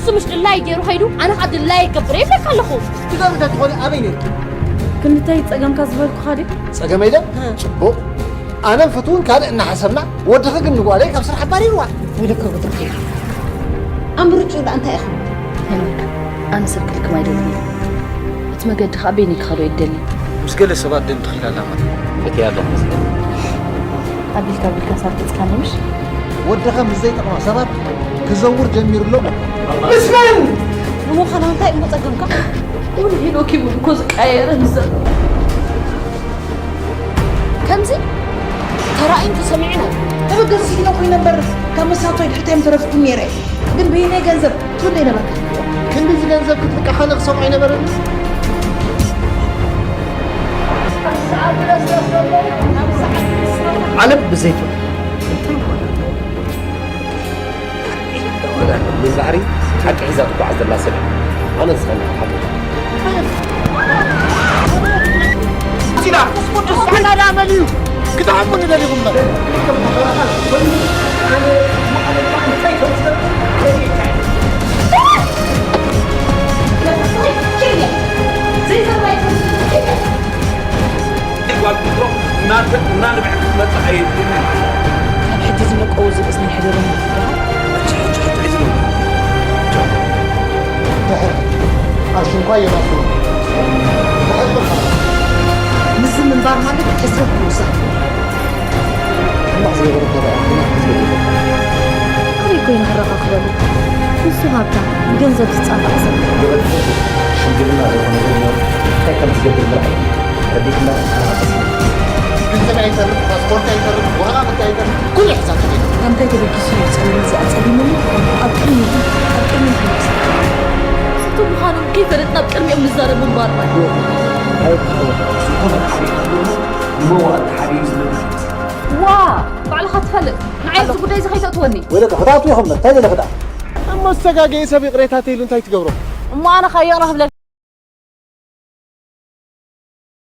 እሱ ምሽ ድላይ ገይሩ ኸይዱ፣ ኣነ ኸዓ ድላይ ይገብር ይብለካ ኣለኹ። ትገብሪ እንተትኾኒ ኣበይ ነይርኪ? ክንድታይ ጸገምካ ዝበልኩኻ ድዩ? ጸገመይ ዶ? እ። ጽቡቕ። ኣነን ፍትውን ካልእ እናሓሰብና፣ ወድኺ ግን ንጓለይ ካብ ስራሕ ኣባሪርዋ። ወደካ ወደካ። ኣምርጭኡ ደኣ እንታይ ኢኹም? ሄኖክ፣ ኣነ ሰብ ክልክም ኣይደልን። እቲ መገዲ ኸዓ በይነይ ክኸዶ ይደሊ። ምስ ገለ ሰባት ደም ተኺላ ኣላ ማለት እዩ። ፈትያ ኣለኹ መስለኒ። ኣቢልካ ኣቢልካ ሳብ ገጽካ ምሽ? ወድኻ ምስ ዘይጠቕማ ሰባት ክዘውር ጀሚሩ ኣሎ። ምስ መን? ንምዃኑ እንታይ እሞ ጸገምካ? እውን ሄኖክ ይብሉ እኮ ዝቀያየረ ምስ ዘሎ። ከምዚ ተራእዩን ተሰሚዑን ኣሎ። ተበገስ ኢለ ኮይነ እምበር ካብ መሳቶይ ድሕርታዮም ተረፍኩም ነይረ። ግን በየናይ ገንዘብ ትብል ነበርካ? ክንድዚ ገንዘብ ክትልቃ ከለ ክሰምዖ ኣይነበረን። ዓለም ብዘይፍቕሪ እንታይ ይኾን ኣሎ? ምስ ባሕሪ ሓቂ ሒዛ ትጓዓዝ ዘላ ሰብ እያ። ኣነ ዝኸልእ ሓቂ። ሲላ፣ ዋላ ዳ መን እዩ? ክትሓቁኒ ደሊኹም ዶ? ጓል ክትብሎ እናተ-፣ እናንብዐ ክትመጽእ ኣየድልየኒ። ካብ ሕጂ ዝመቀው ዝርእስ ናይ ሕደሮም። ሕጂ፣ ሕጂ፣ ሕጂ፣ ሕጂ ነው። ድሕር፣ ኣብ ሽንኳ የማሱ። ድሕር በቃ። ምስዚ ምንባር ማለት ሕስረት ምውሳድ። ሕማቕ ዝገበረ እኮ ደኣ፣ ሕማቕ ዝገበረ። ኣበይ ኮይኑ ክረኻኽበሉ? ንሱ ሃብታም፣ ንገንዘብ ዝጻባእ ሰብ። ገበል ሽምግልና ዝኾነ ዘሎ እንታይ ከም ዝገብር ምርኣይ። ረዲትና ኣናቐጽ። ገንዘብ ኣይተርፍ፣ ፓስፖርት ኣይተርፍ፣ ወረቓቕቲ ኣይተርፍ፣ ኩሉ ይሕሳብ ተገይሩ። ኣንታይ ተበጊሱ እዩ ጸሊም እዚ ኣጸሊሙኒ? ኣብ ቅድሚት፣ ኣብ ቅድሚት ይመጽእ። ንሳቶም ምዃኖም ከይፈለጥና ኣብ ቅድሚኦም ንዛረብ ምንባርና። ኣይትኸው። ዝኾነ ሓደ ይኽብሩ፣ እሞ ዋእ ተሓቢኡ ዝነብር። ዋ! ባዕልኻ ትፈልጥ። ንዓይ ኣብዚ ጉዳይ እዚ ከይተእትወኒ። ወይ ደቂ ክትኣቱ ኢኹም፣ እንታይ ደለ ክትኣቱ? እሞ ዝተጋገየ ሰብ ይቕሬታ ተይሉ እንታይ ትገብሮ? እሞ ኣነ ኸ ይቕረ ክብለካ